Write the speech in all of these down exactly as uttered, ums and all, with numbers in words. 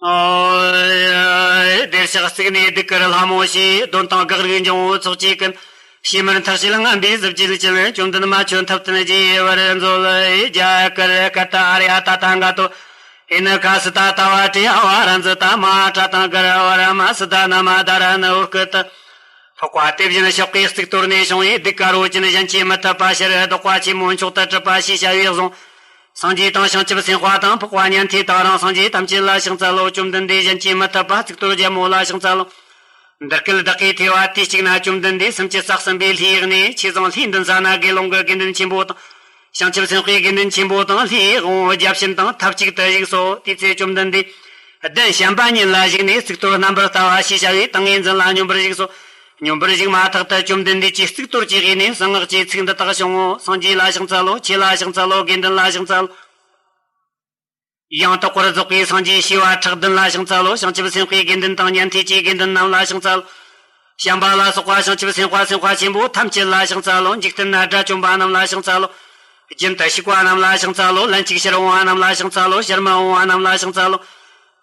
ཨོ། བདེར་གཤེགས་གཙུག་ནས་གདུགས་དཀར་ལྷ་མོ་ཞེས། གདོན་དང་འགག་རིགས་འབྱུང་བོ་ཚོགས་ཀྱིས་ཀུན། ཕྱི་མར་མཐའ་བཞིར་ངན་པའི་གཟི་བརྗིད་ཅན། བཅོམ་ལྡན་མ་ཁྱོད་ཐུབ་བསྟན་རྒྱས་པར་མཛོད། རྒྱ་གར་ཀ་ཏ་ཨཱརྱ་ཏ་ཐཱ་ག་ཏོ། ཨི་ན་ཀ་སི་ཏ་ཏ་བ་ཏྲི་ཨ་བ་ར་ཛི་ཏ་མ་ཏྲ་ཏང་ག་ར་བ་ར་མ་སི་ཏ་ན་མ་དྷ་ར་ན་འུ་སྐུ་ཏ། འཕགས་པ་དེ་བཞིན་གཤེགས་པའི་གཙུག་ཏོར་ནས་བྱུང་བའི་གདུགས་དཀར་རོ་ཅན། གཞན་གྱིས་མི་ཐུབ་པ་ཕྱིར་བཟློག་པ་ཆེན་མོ་མཆོག་ཏུ་གྲུབ་པ་ཞེས་བྱ་བའི་གཟུངས། སངས་རྒྱས་དང་བྱང་ཆུབ་སེམས་དཔའ་དང་། འཕགས་པ་ཉན་ཐོས་དང་རང་སངས་རྒྱས་ཐམས་ཅད་ལ་ཕྱག་འཚལ་ལོ། བཅོམ་ལྡན་འདས་གཞན་གྱིས་མི་ཐུབ་པ་གཙུག་ཏོར་རྒྱལ་མོ་ལ་ཕྱག་འཚལ་ལོ། འདིར་སྐད་བདག་གིས་ཐོས་པ་དུས་གཅིག་ན། བཅོམ་ལྡན་འདས་སུམ་ཅུ་རྩ་གསུམ་པའི་ལྷའི་གནས། ཆོས་བཟང་ལྷའི་མདུན་ས་ན་དགེ་སློང་གི་དགེ་འདུན་ཆེན་པོ་དང་། བྱང་ཆུབ་སེམས་དཔའི་དགེ་འདུན་ཆེན་པོ་དང་། ལྷའི་དབང་པོ་བརྒྱ་བྱིན་དང་ཐབས་ཅིག་ཏུ་བཞུགས་སོ། དེའི་ཚེ་བཅོམ་ལྡན་འདས་གདན་བྱམས་པ་ཉིད་ལ་བཞུགས་ནས། གཙུག་ཏོར་རྣམ་པར་ལྟ་བ་ཞེས་བྱ་བའི་ཏིང་ངེ་འཛིན་ལ་སྙོམས་པར་བཞུགས་སོ། སྙོམས་པར་ཞུགས་མ་ཐག་ཏུ་བཅོམ་ལྡན་འདས་ཀྱི་གཙུག་ཏོར་གྱི་དབུས་ནས་གསང་སྔགས་ཀྱི་ཚིག་འདི་དག་བྱུང་ངོ་། སངས་རྒྱས་ལ་ཕྱག་འཚལ་ལོ། ཆོས་ལ་ཕྱག་འཚལ་ལོ། དགེ་འདུན་ལ་ཕྱག་འཚལ་ལོ། ཡང་དག་པར་རྫོགས་པའི་སངས་རྒྱས་བྱེ་བ་ཕྲག་བདུན་ལ་ཕྱག་འཚལ་ལོ། བྱང་ཆུབ་སེམས་དཔའི་དགེ་འདུན་དང་། ཉན་ཐོས་ཀྱི་དགེ་འདུན་རྣམས་ལ་ཕྱག་འཚལ་ལོ། བྱམས་པ་ལ་སོགས་པ་བྱང་ཆུབ་སེམས་དཔའ་སེམས་དཔའ་ཆེན་པོ་ཐམས་ཅད་ལ་ཕྱག་འཚལ་ལོ། འཇིག་རྟེན་ན་དགྲ་བཅོམ་པ་རྣམས་ལ་ཕྱག་འཚལ་ལོ། རྒྱུན་དུ་ཞུགས་པ་རྣམས་ལ་ཕྱག་འཚལ་ལོ། ལན་གཅིག་ཕྱིར་འོང་བ་རྣམས་ལ་ཕྱག་འཚལ་ལོ། ཕྱིར་མི་འོང་བ་རྣམས་ལ་ཕྱག་འཚལ་ལོ།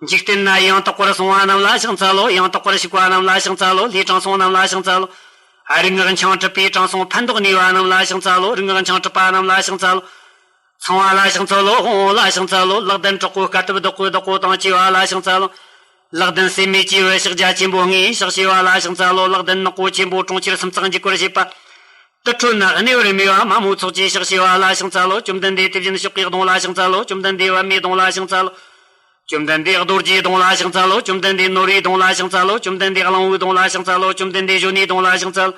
འཇིག་རྟེན་ན་ཡང་དག་པར་སོང་བ་རྣམས་ལ་ཕྱག་འཚལ་ལོ། ཡང་དག་པར་ཞུགས་པ་རྣམས་ལ་ཕྱག་འཚལ་ལོ། ལྷའི་དྲང་སྲོང་རྣམས་ལ་ཕྱག་འཚལ་ལོ། རིག་སྔགས་འཆང་གྲུབ་པའི་དྲང་སྲོང་ཕན་འདོགས་ནུས་པ་རྣམས་ལ་ཕྱག་འཚལ་ལོ། རིག་སྔགས་འཆང་གྲུབ་པ་རྣམས་ལ་ཕྱག་འཚལ་ལོ། ཚངས་པ་ལ་ཕྱག་འཚལ་ལོ། དབང་པོ་ལ་ཕྱག་འཚལ་ལོ། ལག་ལྡན་གྲོགས་པོ་དཀའ་ཐུབ་བདག་པོའི་བདག་པོ་དང་བཅས་པ་ལ་ཕྱག་འཚལ་ལོ། ལག་ལྡན་སྲེད་མེད་སྐྱེས་བུ་ཕྱག་རྒྱ་ཆེན་པོ་ལྔས་ཕྱག་བྱས་པ་ལ་ཕྱག་འཚལ་ལོ། ལག་ལྡན་ནག་པོ་ཆེན་པོ་གྲོང་ཁྱེར་སུམ་རྩེག་འཇིག་པར་བྱེད་པ། དུར་ཁྲོད་ན་གནས་པར་མོས་པ་མ་མོའི་ཚོགས་ཀྱིས་ཕྱག་བྱས་པ་ལ་ཕྱག་འཚལ་ལོ། བཅོམ་ལྡན་འདས་དེ་བཞིན་གཤེགས་པའི་གདོང་ལ་ཕྱག་འཚལ་ལོ། བཅོམ་ལྡན་འདས་པདྨའི་གདོང་ལ་ཕྱག་འཚལ་ལོ། བཅོམ་ལྡན་འདས་རྡོ་རྗེའི་གདོང་ལ་ཕྱག་འཚལ་ལོ། བཅོམ་ལྡན་འདས་ནོར་བུའི་གདོང་ལ་ཕྱག་འཚལ་ལོ། བཅོམ་ལྡན་འདས་གླང་པོའི་གདོང་ལ་ཕྱག་འཚལ་ལོ། བཅོམ་ལྡན་འདས་གཞོན་ནུའི་གདོང་ལ་ཕྱག་འཚལ།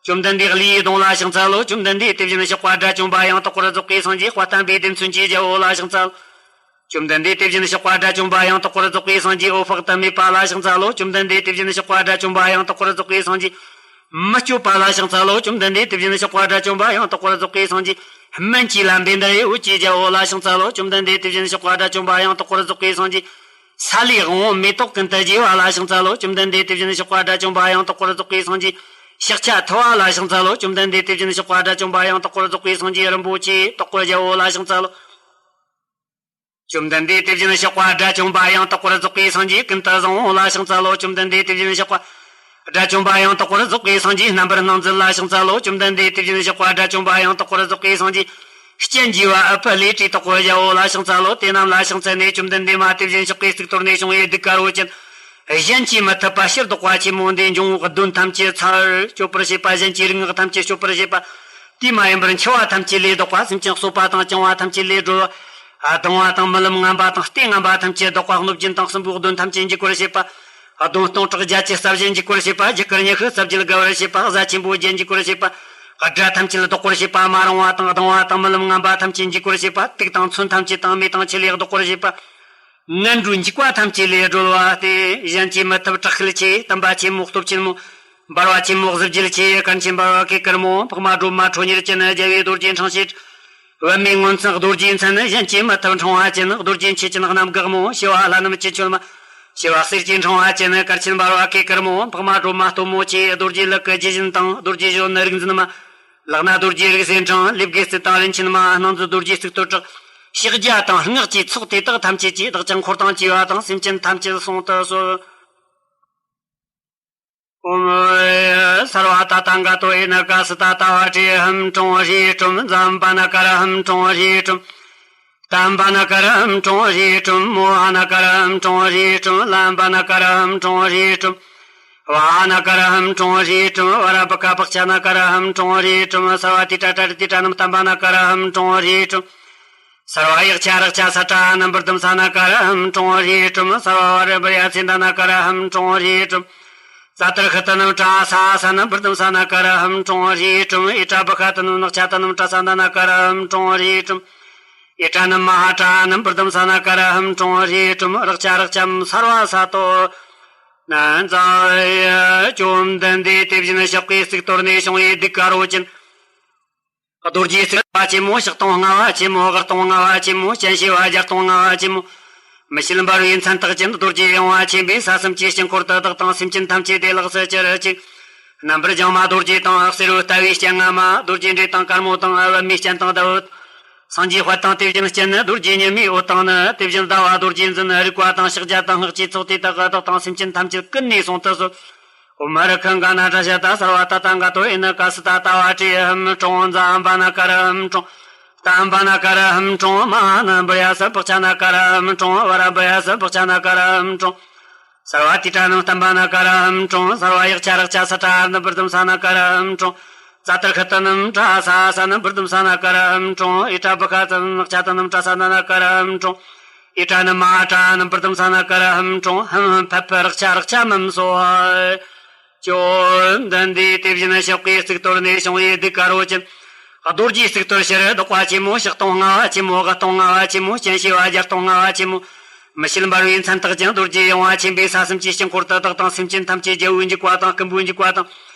བཅོམ་ལྡན་འདས་ཀླུའི་གདོང་ལ་ཕྱག་འཚལ་ལོ། བཅོམ་ལྡན་འདས་དེ་བཞིན་གཤེགས་པ་དགྲ་བཅོམ་པ་ཡང་དག་པར་རྫོགས་པའི་སངས་རྒྱས་དཔལ་ལྡན་པའི་བདེན་མཚོན་གྱི་རྒྱལ་པོ་ལ་ཕྱག་འཚལ། བཅོམ་ལྡན་འདས་དེ་བཞིན་གཤེགས་པ་དགྲ་བཅོམ་པ་ཡང་དག་པར་རྫོགས་པའི་སངས་རྒྱས་འོད་དཔག་ཏུ་མེད་པ་ལ་ཕྱག་འཚལ་ལོ། བཅོམ་ལྡན་འདས་དེ་བཞིན་གཤེགས་པ་དགྲ་བཅོམ་པ་ཡང་དག་པར་རྫོགས་པའི་སངས་རྒྱས་མི་བསྐྱོད་པ་ལ་ཕྱག་འཚལ་ལོ། བཅོམ་ལྡན་འདས་དེ་བཞིན་གཤེགས་པ་དགྲ་བཅོམ་པ་ཡང་དག་པར་རྫོགས་པའི་སངས་རྒྱས་སྨན་གྱི་ལམ་པའི་འདི་ཡི་འོད་ཀྱི་རྒྱལ་པོ་ལ་ཕྱག་འཚལ་ལོ། བཅོམ་ལྡན་འདས་དེ་བཞིན་གཤེགས་པ་དགྲ་བཅོམ་པ་ཡང་དག་པར་རྫོགས་པའི་སངས་རྒྱས་སཱ་ལུའི་དབང་པོ་མེ་ཏོག་ཀུན་ཏུ་རྒྱས་པ་ལ་ཕྱག་འཚལ་ལོ། བཅོམ་ལྡན་འདས་དེ་བཞིན་གཤེགས་པ་དགྲ་བཅོམ་པ་ཡང་དག་པར་རྫོགས་པའི་སངས་རྒྱས་ཤཱཀྱ་ཐུབ་པ་ལ་ཕྱག་འཚལ་ལོ། བཅོམ་ལྡན་འདས་དེ་བཞིན་གཤེགས་པ་དགྲ་བཅོམ་པ་ཡང་དག་པར་རྫོགས་པའི་སངས་རྒྱས་རིན་པོ་ཆེ་དྭགས་པོའི་རྒྱལ་པོ་ལ་ཕྱག་འཚལ་ལོ། བཅོམ་ལྡན་འདས་དེ་བཞིན་གཤེགས་པ་དགྲ་བཅོམ་པ་ཡང་དག་པར་རྫོགས་པའི་སངས་རྒྱས་ཀུན་ཏུ་བཟང་པོ་ལ་ཕྱག་འཚལ་ལོ། བཅོམ་ལྡན་འདས་དེ་བཞིན་གཤེགས་པ་དགྲ་བཅོམ་པ་ཡང་དག་པར་རྫོགས་པའི་སངས་རྒྱས་རྣམ་པར་སྣང་མཛད་ལ་ཕྱག་འཚལ་ལོ། བཅོམ་ལྡན་འདས་དེ་བཞིན་གཤེགས་པ་དགྲ་བཅོམ་པ་ཡང་དག་པར་རྫོགས་པའི་སངས་རྒྱས་སྤྱན་རྒྱས་པ་ཨུཏྤ་ལའི་སྤྲེའུ་དྭགས་པོའི་རྒྱལ་པོ་ལ་ཕྱག་འཚལ་ལོ། དེ་རྣམས་ལ་ཕྱག་འཚལ་ནས་བཅོམ་ལྡན་འདས་མ་དེ་བཞིན་གཤེགས་པའི་གཙུག་ཏོར་ནས་བྱུང་བའི་གདུགས་དཀར་པོ་ཅན། གཞན་གྱིས་མི་ཐུབ་པ་ཕྱིར་བཟློག་པ་ཆེན་མོ་འདི་འབྱུང་བོ་གདོན་ཐམས་ཅད་ཚར་གཅོད་པར་བྱེད་པ། གཞན་གྱི་རིག་སྔགས་ཐམས་ཅད་གཅོད་པར་བྱེད་པ། དེས་མ་ཡིན་པར་འཆི་བ་ཐམས་ཅད་ལས་བཟློག་པ། སེམས་ཅན་གསོད་པ་དང་བཅིང་བ་ཐམས་ཅད་ལས་སྒྲོལ་བ། སྡང་བ་དང་རྨི་ལམ་ངན་པ་དང་ལྟས་ངན་པ་ཐམས་ཅད་བཟློག་པ། གནོད་སྦྱིན་དང་སྲིན་པོའི་གདོན་ཐམས་ཅད་འཇིག་པར་བྱེད་པ། གདོན་སྟོང་ཕྲག་བརྒྱད་ཅུ་རྩ་བཞི་འཇིག་པར་བྱེད་པ། རྒྱུ་སྐར་ཉི་ཤུ་རྩ་བརྒྱད་དགའ་བར་བྱེད་པ། གཟའ་ཆེན་པོ་བརྒྱད་འཇིག་པར་བྱེད་པ། དགྲ་ཐམས་ཅད་བཟློག་པར་བྱེད་པ། མ་རུངས་པ་དང་སྡང་བ་དང་རྨི་ལམ་ངན་པ་ཐམས་ཅད་འཇིག་པར་བྱེད་པ། དུག་དང་མཚོན་ཐམས་ཅད་དང་མེ་དང་ཆུ་ལས་བཟློག་པར་བྱེད་པ། ངན་འགྲོའི་འཇིགས་པ་ཐམས་ཅད་ལས་སྒྲོལ་བ་སྟེ། གཞན་གྱིས་མི་ཐུབ་དྲག་ཤུལ་ཆེ། དམ་པ་ཆེན་མོ་སྟོབས་ཆེན་མོ། འབར་བ་ཆེན་མོ་གཟི་བརྗིད་ཆེ། གར་ཆེན་འབར་བ་གོས་དཀར་མོ། འཕགས་མ་སྒྲོལ་མ་ཁྲོ་གཉེར་ཅན། རྒྱལ་བའི་རྡོ་རྗེ་འཆང་ཞེས། པདྨའི་ངོས་མཚན་རྡོ་རྗེའི་མཚན། གཞན་གྱིས་མི་ཐུབ་འཕྲེང་བ་ཅན། རྡོ་རྗེ་མཆེ་ཅན་གནམ་འགག་མོ། བྱེ་བ་ལྷ་རྣམས་ཀྱི་མཆོད་མ། བྱེ་བ་གསེར་གྱི་འཕྲེང་བ་ཅན། གར་ཆེན་འབར་བ་གོས་དཀར་མོ། འཕགས་མ་སྒྲོལ་མ་སྟོན་མོ་ཆེ། རྡོ་རྗེ་ལུག་གི་རྒྱུད་བཞིན་དང་། རྡོ་རྗེ་གཞོན་ནུ་རིག་འཛིན་མ། ལག་ན་རྡོ་རྗེ་རིགས་སུ་འཕྲེང་། ལུས་དགེ་རྩལ་དང་རིན་ཆེན་མ། སྣང་མཛད་རྡོ་རྗེ་གཙུག་ཏོར་བྲག། ཕྱག་རྒྱ་དང་སྔགས་ཀྱི་ཚོགས་དེ་དག་ཐམས་ཅད་ཀྱིས། བདག་ཀྱང་འཁོར་དང་བཅས་པ་དང་། སེམས་ཅན་ཐམས་ཅད་བསྲུང་དུ་གསོལ། ཨོམ། སརྦ་ཏ་ཐཱ་ག་ཏོ་ཨེ་ན་ཀ་སི་ཏ་ཏ་བ་ཏྲེ་ཧཱུྃ་ཀྲོང་ཧྲཱིཿ་ཀྲོཾ། ཛམ་བ་ན་ཀ་ར་ཧཱུྃ་ཀྲོང་ཧྲཱིཿ་ཀྲོཾ། ཏམ་བ་ན་ཀ་ར་ཧཱུྃ་ཀྲོང་ཧྲཱིཿ་ཀྲོཾ། མོ་ཧ་ན་ཀ་ར་ཧཱུྃ་ཀྲོང་ཧྲཱིཿ་ཀྲོཾ། ལམ་བ་ན་ཀ་ར་ཧཱུྃ་ཀྲོང་ཧྲཱིཿ་ཀྲོཾ། བ་ཧ་ན་ཀ་ར་ཧཱུྃ་ཀྲོང་ཧྲཱིཿ་ཀྲོཾ། བ་ར་བི་ཀ་བག་ཅ་ན་ཀ་ར་ཧཱུྃ་ཀྲོང་ཧྲཱིཿ་ཀྲོཾ། སརྦ་ཏི་ཏྲ་ཏྲ་རི་ཏི་ཏྲ་ནམ་ཏམ་བ་ན་ཀ་ར་ཧཱུྃ་ཀྲོང་ཧྲཱིཿ་ཀྲོཾ། སརྦ་ཡཀྵ་རཀྵ་ས་ཏྲ་ནམ་བི་རྡུམ་ས་ན་ཀ་ར་ཧཱུྃ་ཀྲོང་ཧྲཱིཿ་ཀྲོཾ། སརྦ་བ་ར་བི་རྱ་ཚེ་འད་ན་ཀ་ར་ཧཱུྃ་ཀྲོང་ཧྲཱིཿ་ཀྲོཾ། ས་ཏྲ་ཤི་ཏ་ནམ་ཏྲ་ས་ས་ནམ་བི་རྡུམ་ས་ན་ཀ་ར་ཧཱུྃ་ཀྲོང་ཧྲཱིཿ་ཀྲོཾ། ཨི་ཏྲ་བི་ཁ་ཏ་ནམ་ནག་ཅ་ཏ་ནམ་ཏྲ་ས་འད་ན་ཀ་ར་ཧཱུྃ་ཀྲོང་ཧྲཱིཿ་ཀྲོཾ། ཨི་ཏྲ་ནམ་མ་ཧ་ཏྲ་ནམ་བི་རྡུམ་ས་ན་ཀ་ར་ཧཱུྃ་ཀྲོང་ཧྲཱིཿ་ཀྲོཾ། རཀྵ་རཀྵ་སརྦ་ས་ཏོ། ན་ཛ། བཅོམ་ལྡན་འདས་དེ་བཞིན་གཤེགས་པའི་གཙུག་ཏོར་ནས་བྱུང་བའི་གདུགས་དཀར་པོ་ཅན། རྡོ་རྗེའི་གཙུག་ལག་ཆེན་མོ། ཕྱག་སྟོང་ལྔ་པ་ཆེན་མོ། གར་སྟོང་ལྔ་པ་ཆེན་མོ། སྤྱན་བྱེ་བ་བརྒྱ་སྟོང་ལྔ་པ་ཆེན་མོ། མི་ཕྱེད་འབར་བའི་མཚན་རྟགས་ཅན། རྡོ་རྗེ་གཡུང་བ་ཆེན་པོས་ས་གསུམ་གྱི་དཀྱིལ་འཁོར་དུ། བདག་དང་སེམས་ཅན་ཐམས་ཅད་བདེ་ལེགས་སུ་གྱུར་ཅིག། རྣམ་པར་སྦྱངས་མ་རྡོ་རྗེ་དང་། བསེ་རུ་ལྟ་བུའི་སྤྱན་སྔ་མ། རྡོ་རྗེ་འགྲོས་དང་དཀར་མོ་དང་། པདྨའི་སྤྱན་དང་ཟླ་འོད། སངས་རྒྱས་དཔལ་དང་དེ་བཞིན་སྤྱན་ནི། རྡོ་རྗེ་ཉི་མའི་འོད་དང་ནི། དེ་བཞིན་ཟླ་བ་རྡོ་རྗེ་འཛིན། རིག་པ་དང་ཕྱག་རྒྱ་དང་སྔགས་ཀྱི་ཚོགས། དེ་དག་གིས་བདག་དང་སེམས་ཅན་ཐམས་ཅད་ཀུན་ནས་བསྲུང་དུ་གསོལ། ཨོཾ་ཨ་ར་ཁ་ག་ན་ཏྲ་ཤ་ཏ། སརྦ་ཏ་ཏ་ག་ཏོ་ཨེ་ན་ཀ་སི་ཏ། ཏ་བ་ཏྲི་ཧཱུྃ་ཀྲོང་། ཛ་བ་ན་ཀ་ར་ཧཱུྃ་ཀྲོང་། ཏ་བ་ན་ཀ་ར་ཧཱུྃ་ཀྲོང་། མ་ན་བུ་ར་ཡ་སརྦ་ཕྱ་ན་ཀ་ར་ཧཱུྃ་ཀྲོང་། བ་ར་བུ་ཡ་སརྦ་ཕྱ་ན་ཀ་ར་ཧཱུྃ་ཀྲོང་། སརྦ་ཏི་ཏྲ་ནམ་ཏམ་བ་ན་ཀ་ར་ཧཱུྃ་ཀྲོང་། སརྦ་ཡཀྵ་རཀྵ་ས་ཏྲ་ནམ་བུར་དམ་ས་ན་ཀ་ར་ཧཱུྃ་ཀྲོང་། ཙ་ཏྲ་ཁ་ཏ་ནམ་ཏྲ་ས་ས་ནམ་བུར་དམ་ས་ན་ཀ་ར་ཧཱུྃ་ཀྲོང་། ཨི་ཏྲ་བུ་ཁ་ཙ་ནམ་ནག་ཅ་ཏ་ནམ་ཏྲ་ས་ན་ན་ཀ་ར་ཧཱུྃ་ཀྲོང་། ཨི་ཏྲ་ནམ་མ་ཏྲ་ནམ་བུར་དམ་ས་ན་ཀ་ར་ཧཱུྃ་ཀྲོང་། ཧམ་ཧམ་ཕ་ཕ་རཀྵ་རཀྵ་མམ་སོ། ཅོ། འདི་འདི་དེ་བཞིན་གཤེགས་པའི་གཙུག་ཏོར་ནས་བྱུང་བའི་གདུགས་དཀར་པོ་ཅན། རྡོ་རྗེའི་གཙུག་ཏོར་ཕྱི་རུ་བདག་པོ་ཆེན་མོ། ཕྱག་སྟོང་མངའ་བ་ཆེན་མོ། དབུ་སྟོང་མངའ་བ་ཆེན་མོ། སྤྱན་བྱེ་བ་བརྒྱ་སྟོང་མངའ་བ་ཆེན་མོ། མི་བསྐྱོད་འབར་བའི་མཚན་རྟགས་ཅན། རྡོ་རྗེ་ཡངས་པ་ཆེན་པོའི་ས་གསུམ་གྱི་དཀྱིལ་འཁོར་དུ། བདག་དང་སེམས་ཅན་ཐམས་ཅད་རྒྱལ་པོའི་འཇིགས་པ་དང་། རྐུན་པོའི་འཇིགས་པ་དང་།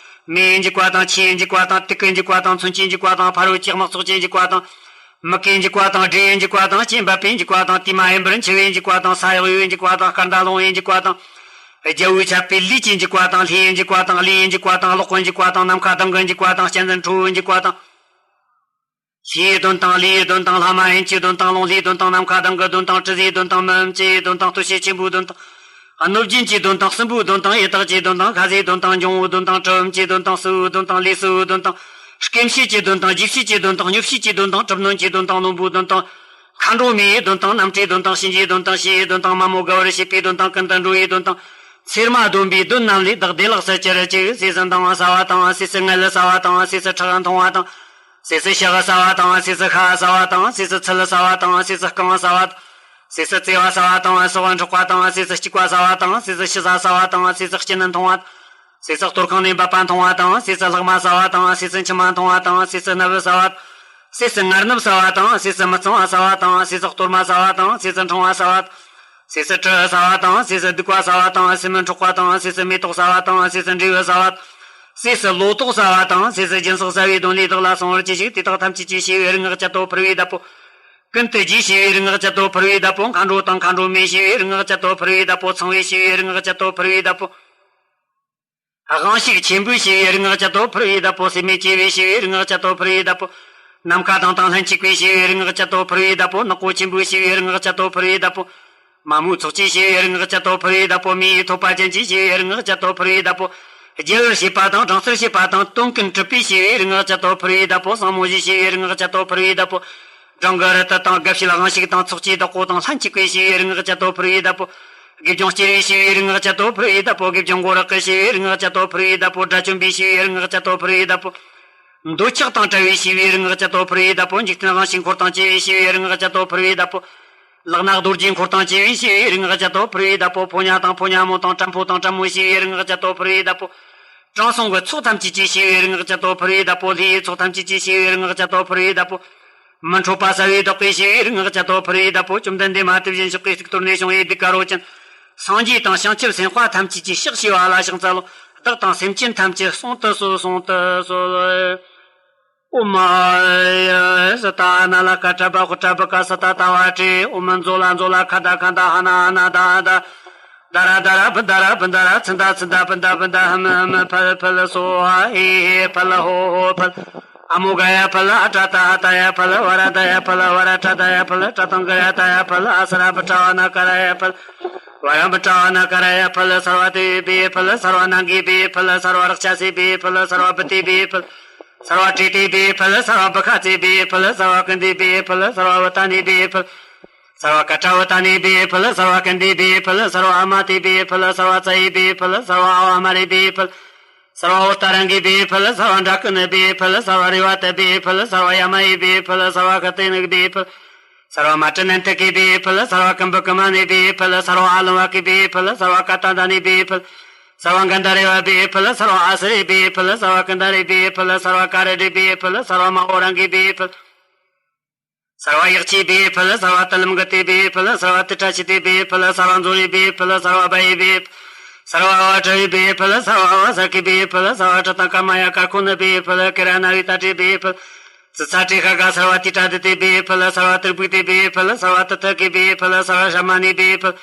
མེའི་འཇིགས་པ་དང་། ཆུའི་འཇིགས་པ་དང་། དུག་གི་འཇིགས་པ་དང་། མཚོན་གྱི་འཇིགས་པ་དང་། ཕ་རོལ་གྱི་དམག་ཚོགས་ཀྱི་འཇིགས་པ་དང་། མུ་གེའི་འཇིགས་པ་དང་། འདྲེ་ཡི་འཇིགས་པ་དང་། ལྕེ་འབབ་པའི་འཇིགས་པ་དང་། དེ་མ་ཡིན་པར་འཆི་བའི་འཇིགས་པ་དང་། ས་གཡོ་བའི་འཇིགས་པ་དང་། སྐར་མདའ་ལོང་བའི་འཇིགས་པ་དང་། རྒྱལ་པོས་ཆད་པའི་ལུས་ཀྱི་འཇིགས་པ་དང་། ལྷའི་འཇིགས་པ་དང་། ཀླུའི་འཇིགས་པ་དང་། གློག་གི་འཇིགས་པ་དང་། ནམ་མཁའ་ལྡིང་གི་འཇིགས་པ་དང་། གཅན་གཟན་ཁྲོ་བོའི་འཇིགས་པ་དང་། ལྷའི་གདོན་དང་། ཀླུའི་གདོན་དང་། ལྷ་མ་ཡིན་གྱི་གདོན་དང་། རླུང་ལྷའི་གདོན་དང་། ནམ་མཁའ་ལྡིང་གི་གདོན་དང་། དྲི་ཟའི་གདོན་དང་། མི་འམ་ཅི་ཡི་གདོན་དང་། སྟོབས་ཤེད་ཆེན་པོའི་གདོན་དང་། གནོད་སྦྱིན་གྱི་གདོན་དང་། སྲིན་པོའི་གདོན་དང་། ཡི་དྭགས་ཀྱི་གདོན་དང་། ཁ་ཟས་གདོན་དང་། འབྱུང་བོའི་གདོན་དང་། གྲུལ་བུམ་གྱི་གདོན་དང་། སྲིན་པོའི་གདོན་དང་། ལས་སྲིད་པའི་གདོན་དང་། སྐེམ་བྱེད་ཀྱི་གདོན་དང་། རྒྱས་བྱེད་ཀྱི་གདོན་དང་། མྱུར་བྱེད་ཀྱི་གདོན་དང་། གྲུབ་གནོན་གྱི་གདོན་དང་། རླུང་པོའི་གདོན་དང་། མཁའ་འགྲོ་མའི་གདོན་དང་། རྣམ་བཀྲེས་གདོན་དང་། གཤིན་རྗེའི་གདོན་དང་། ཞི་བའི་གདོན་དང་། མ་མོ་དགའ་བར་བྱེད་པའི་གདོན་དང་། ཀུན་ཏུ་འགྲོ་བའི་གདོན་དང་། ཚེར་མ་གདོན་པའི་གདོན་རྣམས་ལས་བདག་བདེ་བླག་ཏུ་གྱུར་ཅིག་ཟས་སུ་འདང་བ་ཟ་བ་དང་། ཟས་སུ་མངལ་ཟ་བ་དང་། ཟས་སུ་ཁྲག་འཐུང་བ་དང་། ཟས་སུ་ཕྱག་ཟ་བ་དང་། ཟས་སུ་ཤ་ཟ་བ་དང་། ཟས་སུ་ཚིལ་ཟ་བ་དང་། ཟས་སུ་རྐང་ཟ་བ་དང་། ཟས་སུ་བཙེ་བ་ཟ་བ་དང་། སྲོག་འཕྲོག་པ་དང་། ཟས་སུ་སྐྱུག་པ་ཟ་བ་དང་། ཟས་སུ་ཤི་ས་ཟ་བ་དང་། ཟས་སུ་སྐྱིན་འཐུང་བ། ཟས་སུ་གཏོར་ཁང་ནས་འབབ་པ་འཐུང་བ་དང་། ཟས་སུ་ལྷག་མ་ཟ་བ་དང་། ཟས་སུ་མཆི་མ་འཐུང་བ་དང་། ཟས་སུ་སྣབས་ཟ་བ། ཟས་སུ་ངར་སྣབས་ཟ་བ་དང་། ཟས་སུ་མི་གཙང་བ་ཟ་བ་དང་། ཟས་སུ་གཏོར་མ་ཟ་བ་དང་། ཟས་སུ་ཕྲེང་བ་ཟ་བ། ཟས་སུ་གྲི་ཟ་བ་དང་། ཟས་སུ་གདུག་པ་ཟ་བ་དང་། ཟས་སུ་འཕྲོག་པ་དང་། ཟས་སུ་མེ་ཏོག་ཟ་བ་དང་། ཟས་སུ་འབྲས་བུ་ཟ་བ། ཟས་སུ་ལོ་ཏོག་ཟ་བ་དང་། ཟས་སུ་སྦྱིན་སོགས་ཟ་བའི་གདོན་ལས་བདག་ལ་སྲུང་བར་གྱིས་ཤིག་དེ་དག་ཐམས་ཅད་ཀྱིས་ཞི་བའི་རིག་སྔགས་ཅན་དུ་ཕུལ་བའི་བདག་པོ། ཀུན་ཏུ་རྒྱས་ཞི་བའི་རིག་སྔགས་ཅན་དུ་ཕུལ་བའི་བདག་པོ། མཁའ་འགྲོ་དང་མཁའ་འགྲོ་མས་ཞི་བའི་རིག་སྔགས་ཅན་དུ་ཕུལ་བའི་བདག་པོ། ཚངས་པས་ཞི་བའི་རིག་སྔགས་ཅན་དུ་ཕུལ་བའི་བདག་པོ། དབང་ཕྱུག་ཆེན་པོས་ཞི་བའི་རིག་སྔགས་ཅན་དུ་ཕུལ་བའི་བདག་པོ། སྲེད་མེད་ཆེ་བས་ཞི་བའི་རིག་སྔགས་ཅན་དུ་ཕུལ་བའི་བདག་པོ། ནམ་མཁའ་དང་དང་ལྷན་ཅིག་པས་ཞི་བའི་རིག་སྔགས་ཅན་དུ་ཕུལ་བའི་བདག་པོ། ནག་པོ་ཆེན་པོས་ཞི་བའི་རིག་སྔགས་ཅན་དུ་ཕུལ་བའི་བདག་པོ། མ་མོའི་ཚོགས་ཀྱིས་ཞི་བའི་རིག་སྔགས་ཅན་དུ་ཕུལ་བའི་བདག་པོ། མེ་ཡི་ཐོད་པ་ཅན་གྱིས་ཞི་བའི་རིག་སྔགས་ཅན་དུ་ཕུལ་བའི་བདག་པོ། རྒྱལ་བར་བྱེད་པ་དང་སྦྲང་རྩིར་བྱེད་པ་དང་། དོན་ཀུན་གྲུབ་པས་ཞི་བའི་རིག་སྔགས་ཅན་དུ་ཕུལ་བའི་བདག་པོ། ཟངས་མོ་བཞིས་ཞི་བའི་རིག་སྔགས་ཅན་དུ་ཕུལ་བའི་བདག་པོ། སྦྲང་གི་རི་དྭགས་དང་། དགའ་བྱེད་དབང་ཕྱུག་དང་། ཚོགས་ཀྱི་བདག་པོ་དང་། ལྷན་ཅིག་པས་ཞི་བའི་རིག་སྔགས་ཅན་དུ་ཕུལ་བའི་བདག་པོ། དགེ་སྦྱོང་སྤྱུགས་པས་ཞི་བའི་རིག་སྔགས་ཅན་དུ་ཕུལ་བའི་བདག་པོ། དགེ་སྦྱོང་མགོ་རེག་གིས་ཞི་བའི་རིག་སྔགས་ཅན་དུ་ཕུལ་བའི་བདག་པོ། དགྲ་བཅོམ་པས་ཞི་བའི་རིག་སྔགས་ཅན་དུ་ཕུལ་བའི་བདག་པོ། འདོད་ཆགས་དང་བྲལ་བས་ཞི་བའི་རིག་སྔགས་ཅན་དུ་ཕུལ་བའི་བདག་པོ། འཇིག་རྟེན་དབང་ཕྱུག་འཁོར་དང་བཅས་པས་ཞི་བའི་རིག་སྔགས་ཅན་དུ་ཕུལ་བའི་བདག་པོ། ལག་ན་རྡོ་རྗེ་འཁོར་དང་བཅས་པས་ཞི་བའི་རིག་སྔགས་ཅན་དུ་ཕུལ་བའི་བདག་པོ། ཕོ་ཉ་དང་ཕོ་ཉ་མོ་དང་། བྲམ་ཕོ་དང་བྲམ་མོས་ཞི་བའི་རིག་སྔགས་ཅན་དུ་ཕུལ་བའི་བདག་པོ། དྲང་སྲོང་གི་ཚོགས་ཐམས་ཅད་ཀྱིས་ཞི་བའི་རིག་སྔགས་ཅན་དུ་ཕུལ་བའི་བདག་པོ། ལྷའི་ཚོགས་ཐམས་ཅད་ཀྱིས་ཞི་བའི་རིག་སྔགས་ཅན་དུ་ཕུལ་བའི་བདག་པོ། མི་འཕྲོག་པ་ཟ་བའི་བདག་པོས་ཞི་བའི་རིག་སྔགས་ཅན་དུ་ཕུལ་བའི་བདག་པོ། བཅོམ་ལྡན་འདས་མ་དེ་བཞིན་གཤེགས་པའི་གཙུག་ཏོར་ནས་བྱུང་བའི་གདུགས་དཀར་པོ་ཅན། སངས་རྒྱས་དང་བྱང་ཆུབ་སེམས་དཔའ་ཐམས་ཅད་ཀྱིས་ཕྱག་བྱས་པ་ལ་ཕྱག་འཚལ་ལོ། བདག་དང་སེམས་ཅན་ཐམས་ཅད་བསྲུང་དུ་གསོལ། བསྲུང་དུ་གསོལ། ཨོཾ་ཨཱ་ཡ་ཟི་ཏ་ན་ལ་ཀ་ཏྲ་བ་ཧུ་ཏྲ་བུ་ཀ་ས་ཏ་ཏ་བ་ཏྲི། ཨོཾ་མཛོ་ལ་མཛོ་ལ་ཁ་ད་ཁ་ད་ཧ་ན་ཧ་ན་ད་ཧ་ད། ད་ར་ད་ར་བུ་ད་ར་བུ་ད་ར། ཚི་ད་ཚི་ད་བུ་ད་བུ་ད། ཧ་མི་ཧ་མི་ཕལ་ཕལ། སོ་ཧ་ཧེ་ཧེ་ཕལ། ཧོ་ཧོ་ཕལ། ཨ་མོ་ག་ཡ་ཕལ། ཨ་ཏྲ་ཏ་ཧ་ཏ་ཡ་ཕལ། ཝ་ར་ད་ཡ་ཕལ། ཝ་ར་ཏྲ་ད་ཡ་ཕལ། ཏྲ་དང་ག་ཡ་ཏ་ཡ་ཕལ། ཨ་ས་ར་བུ་ཏྲ་བ་ན་ཀ་ར་ཡ་ཕལ། ཝ་ར་བུ་ཏྲ་བ་ན་ཀ་ར་ཡ་ཕལ། སརྦ་དེ་བི་ཕལ། སརྦ་ནཱ་གི་བི་ཕལ། སརྦ་རཀྵ་སེ་བི་ཕལ། སརྦ་བུ་ཏི་བི་ཕལ། སརྦ་ཏྲི་ཏི་བི་ཕལ། སརྦ་བུ་ཁ་ཙེ་བི་ཕལ། སརྦ་ཀུན་ཏི་བི་ཕལ། སརྦ་བུ་ཏ་ནི་བི་ཕལ། སརྦ་ཀ་ཏྲ་བུ་ཏ་ནི་བི་ཕལ། སརྦ་ཀུན་ཏི་བི་ཕལ། སརྦ་ཨ་མ་ཏི་བི་ཕལ། སརྦ་ཙ་ཡི་བི་ཕལ། སརྦ་ཨ་བ་མ་རི་བི་ཕལ། སརྦ་ཨོ་ཏ་རང་གི་བི་ཕལ། སརྦ་འདྲ་ཀུན་ནི་བི་ཕལ། སརྦ་རེ་བ་ཏི་བི་ཕལ། སརྦ་ཡ་མ་ཡི་བི་ཕལ། སརྦ་ཤ་ཏི་ནི་བི་ཕལ། སརྦ་མ་ཏྲི་ནན་ཏི་གི་བི་ཕལ། སརྦ་ཀམ་བུ་ཀུ་མ་ནི་བི་ཕལ། སརྦ་ཨ་ལུ་བ་གི་བི་ཕལ། སརྦ་ཀ་ཏ་ད་ནི་བི་ཕལ། སརྦ་གན་དྷ་རེ་བ་བི་ཕལ། སརྦ་ཨ་སུ་རི་བི་ཕལ། སརྦ་ཀུན་དྷ་རི་བི་ཕལ། སརྦ་ཀ་ར་དི་བི་ཕལ། སརྦ་མ་ཨོ་རང་གི་བི་ཕལ། སརྦ་ཡག་ཅི་བི་ཕལ། སརྦ་ཏི་ལམ་གི་ཏི་བི་ཕལ། སརྦ་ཏི་ཏྲ་ཤི་ཏི་བི་ཕལ། སརྦ་མཛོ་རི་བི་ཕལ། སརྦ་བ་ཡི་བི་ཕལ། སརྦ་བ་ཏྲ་ཡི་བི་ཕལ། སརྦ་བ་ས་ཀི་བི་ཕལ། སརྦ་ཏྲ་དང་ཀ་མ་ཡ་ཀ་ཁོ་ན་བི་ཕལ། ཀི་ར་ན་རི་ཏ་ཏྲི་བི་ཕལ། ཙི་ཚ་ཏྲི་ཤ་ག་སརྦ་ཏི་ཏྲ་དི་ཏི་བི་ཕལ། སརྦ་ཏྲི་བུ་ཏི་བི་ཕལ། སརྦ་ཏི་ཐ་ཀི་བི་ཕལ། སརྦ་ཤ་མ་ནི་བི་ཕལ།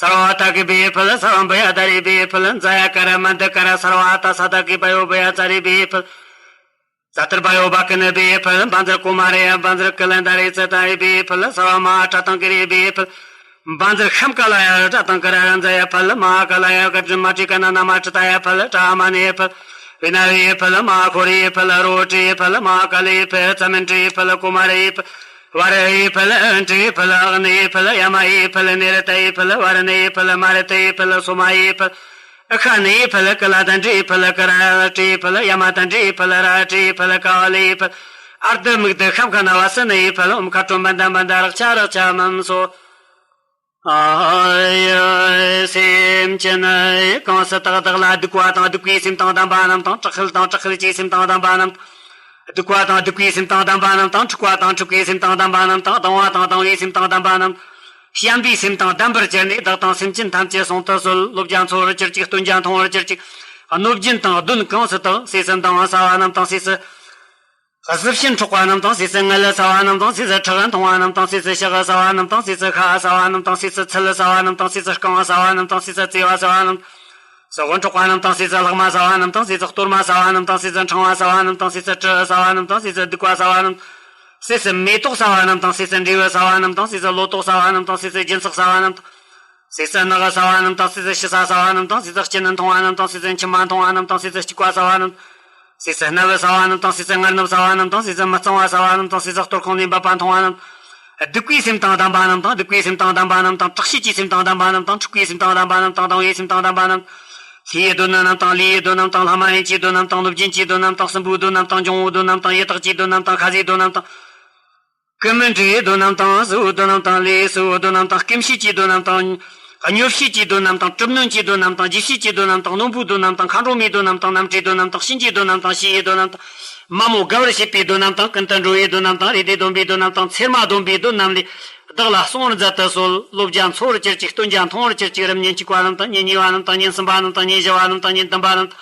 སརྦ་བ་ཏ་ཀི་བི་ཕལ། སརྦ་བུ་ཡ་དྷ་རི་བི་ཕལ། ཛ་ཡ་ཀ་ར་མ་དི་ཀ་ར། སརྦ་ཨ་ཏ་ས་ཏ་ཀི་བ་ཡོ་བུ་ཡ་ཙ་རི་བི་ཕལ། ཟ་ཏར་བ་ཡོ་བ་ཀི་ནི་བེ་ཕུལ། བཛྲ་ཀུ་མ་རེ་ཡ། བཛྲ་ཀི་ལན་ད་རེ་ཙི་ད་ཡེ་བེ་ཕུལ། སརྦ་མ་ཧཱ་ཏྲ་ཏང་ཀི་རེ་བེ་ཕུལ། བཛྲ་ཤམ་ཀ་ལ་ཡ་ཏྲ་ཏང་ཀི་ར་ར་ཛ་ཡ་ཕུལ། མ་ཧཱ་ཀ་ལ་ཡ་ག་ཏྲི་མ་ཏྲི་ཀ་ན་ན་མ་ཏྲི་ད་ཡ་ཕུལ། ཏྲ་མ་ནེ་ཕུལ། བི་ན་ཡེ་ཕུལ། མ་ཧཱ་ཁོ་རེ་ཕུལ། རོ་ཏྲི་ཕུལ། མ་ཧཱ་ཀ་ལེ་ཕུལ། ཙ་མན་ཏྲི་ཕུལ། ཀུ་མ་རེ་ཕུལ། བ་ར་ཧེ་ཕུལ། ཨན་ཏྲེ་ཕུལ། ཨག་ནེ་ཕུལ། ཡ་མ་ཧེ་ཕུལ། ནེ་ར་ཏ་ཧེ་ཕུལ། བ་ར་ནེ་ཕུལ། མ་ར་ཏེ་ཕུལ། སོ་མ་ཧེ་ཕུལ། ཨ་ཁ་ནེ་ཕུལ། ཀ་ལ་དན་ཏྲེ་ཕུལ། ཀ་ར་ཏྲེ་ཕུལ། ཡ་མ་དན་ཏྲེ་ཕུལ། ར་ཏྲེ་ཕུལ། ཀ་ལེ་ཕུལ། ཨརྡ་མུག་ཏུ་ཤམ་ཁ་ན་བ་སི་ནེ་ཕུལ། ཨོམ་ཁ་ཏྲོ་མན་ད་མན་ད་རག་ཆ་རག་ཆ་མམ་སོ། ཨ་ཡ་སེམས་ཅན་ནི་གང་སུ་དག་བདག་ལ་སྡིག་པ་དང་སྡིག་པའི་སེམས་དང་ལྡན་པ་རྣམས་དང་། དྲག་ཤུལ་དང་དྲག་ཤུལ་གྱི་སེམས་དང་ལྡན་པ་རྣམས་དང་། སྡིག་པ་དང་སྡིག་པའི་སེམས་དང་ལྡན་པ་རྣམས་དང་། འཁྲུག་པ་དང་འཁྲུག་པའི་སེམས་དང་ལྡན་པ་རྣམས་དང་། སྡང་བ་དང་སྡང་བའི་སེམས་དང་ལྡན་པ་རྣམས། བྱམས་པའི་སེམས་དང་ལྡན་པར་གྱུར་ནས། བདག་དང་སེམས་ཅན་ཐམས་ཅད་གསུང་དུ་གསོལ། བློ་སྦྱོང་ཚོར་བར་གྱུར་ཅིག། སྟོན་ཅིང་མཐོང་བར་གྱུར་ཅིག། གནོད་སྦྱིན་དང་གདོན་གང་སུ་དག། སོ་སོ་མདང་ས་བ་རྣམས་དང་། སོ་སོ་གཟི་བྱིན་འཕྲོག་པ་རྣམས་དང་། སོ་སོ་མངལ་ས་བ་རྣམས་དང་། སོ་སོ་ཁྲག་འཐུང་བ་རྣམས་དང་། སོ་སོ་ཕྱག་ས་བ་རྣམས་དང་། སོ་སོ་ཤ་ས་བ་རྣམས་དང་། སོ་སོ་ཚིལ་ས་བ་རྣམས་དང་། སོ་སོ་རྐང་ས་བ་རྣམས་དང་། སོ་སོ་རྩེ་བ་ས་བ་རྣམས། སོ་སོ་འཕྲོག་པ་རྣམས་དང་། སོ་སོ་ལྷག་མ་ས་བ་རྣམས་དང་། སོ་སོ་གཏོར་མ་ས་བ་རྣམས་དང་། སོ་སོ་འཕྲང་བ་ས་བ་རྣམས་དང་། སོ་སོ་དྲི་ས་བ་རྣམས་དང་། སོ་སོ་སྡིག་པ་ས་བ་རྣམས། སོ་སོ་མེ་ཏོག་ས་བ་རྣམས་དང་། སོ་སོ་འབྲས་བུ་ས་བ་རྣམས་དང་། སོ་སོ་ལོ་ཏོག་ས་བ་རྣམས་དང་། སོ་སོ་སྦྱིན་སྲེག་ས་བ་རྣམས་དང་། སོ་སོ་ནག་ས་བ་རྣམས་དང་། སོ་སོ་ཞི་ས་ས་བ་རྣམས་དང་། སོ་སོ་སྐྱིད་ནི་འཐུང་བ་རྣམས་དང་། སོ་སོ་མཆི་མ་འཐུང་བ་རྣམས་དང་། སོ་སོ་སྐྱུག་པ་ས་བ་རྣམས། སོ་སོ་སྣབས་ས་བ་རྣམས་དང་། སོ་སོ་མངལ་སྣབས་ས་བ་རྣམས་དང་། སོ་སོ་མི་གཙང་བ་ས་བ་རྣམས་དང་། སོ་སོ་གཏོར་ཁུང་ནས་འབབ་པ་འཐུང་བ་རྣམས། སྡིག་པའི་སེམས་དང་ལྡན་པ་རྣམས་དང་། སྡིག་པའི་སེམས་དང་ལྡན་པ་རྣམས་དང་། དྲག་བྱེད་ཀྱི་སེམས་དང་ལྡན་པ་རྣམས་དང་། འཁྲུག་པའི་སེམས་དང་ལྡན་པ་རྣམས་དང་། སྡང་བའི་སེམས་དང་ལྡན་པ་རྣམས། ལྷའི་གདོན་རྣམས་དང་། ལུས་ཀྱི་གདོན་རྣམས་དང་། ལྷ་མ་ཡིན་གྱི་གདོན་རྣམས་དང་། གནོད་སྦྱིན་གྱི་གདོན་རྣམས་དང་། སྲིན་པོའི་གདོན་རྣམས་དང་། འབྱུང་བོའི་གདོན་རྣམས་དང་། ཡི་དྭགས་ཀྱི་གདོན་རྣམས་དང་། ཁ་ཟས་གདོན་རྣམས་དང་། ཀུ་མུ་ཏྲའི་གདོན་རྣམས་དང་། གཟུ་བོའི་གདོན་རྣམས་དང་། ལས་གཟུ་བོའི་གདོན་རྣམས་དང་། སྐེམ་བྱེད་ཀྱི་གདོན་རྣམས་དང་། སྨྱོ་བྱེད་ཀྱི་གདོན་རྣམས་དང་། གྲུབ་གནོན་གྱི་གདོན་རྣམས་དང་། རྗེས་བྱེད་ཀྱི་གདོན་རྣམས་དང་། རྣོན་པོའི་གདོན་རྣམས་དང་། མཁའ་འགྲོ་མའི་གདོན་རྣམས་དང་། རྣམ་འདྲེན་གདོན་རྣམས་དང་། གཤིན་རྗེའི་གདོན་རྣམས་དང་། ཕྱི་ཡི་གདོན་རྣམས་དང་། མ་མོ་དགའ་བར་བྱེད་པའི་གདོན་རྣམས་དང་། ཀུན་ཏུ་འགྲོ་བའི་གདོན་རྣམས་དང་། རེ་ལྡེ་གདོན་པའི་གདོན་རྣམས་དང་། མཚེར་མ་གདོན་པའི་གདོན་རྣམས་ལས་བདག་ལ་གསོལ་བར་མཛད་དུ་གསོལ། བློ་སྦྱོང་ཚོར་བར་གྱུར་ཅིག། སྟོན་ཅིང་མཐོང་བར་གྱུར་ཅིག། རིམ་གཉིས་འཁྱུག་པ་རྣམས་དང་། ཉིན་གཉིས་པ་རྣམས་དང་། ཉིན་གསུམ་པ་རྣམས་དང་། ཉིན་བཞི་པ་རྣམས་དང་། ཉིན་བདུན་པ་རྣམས་དང་།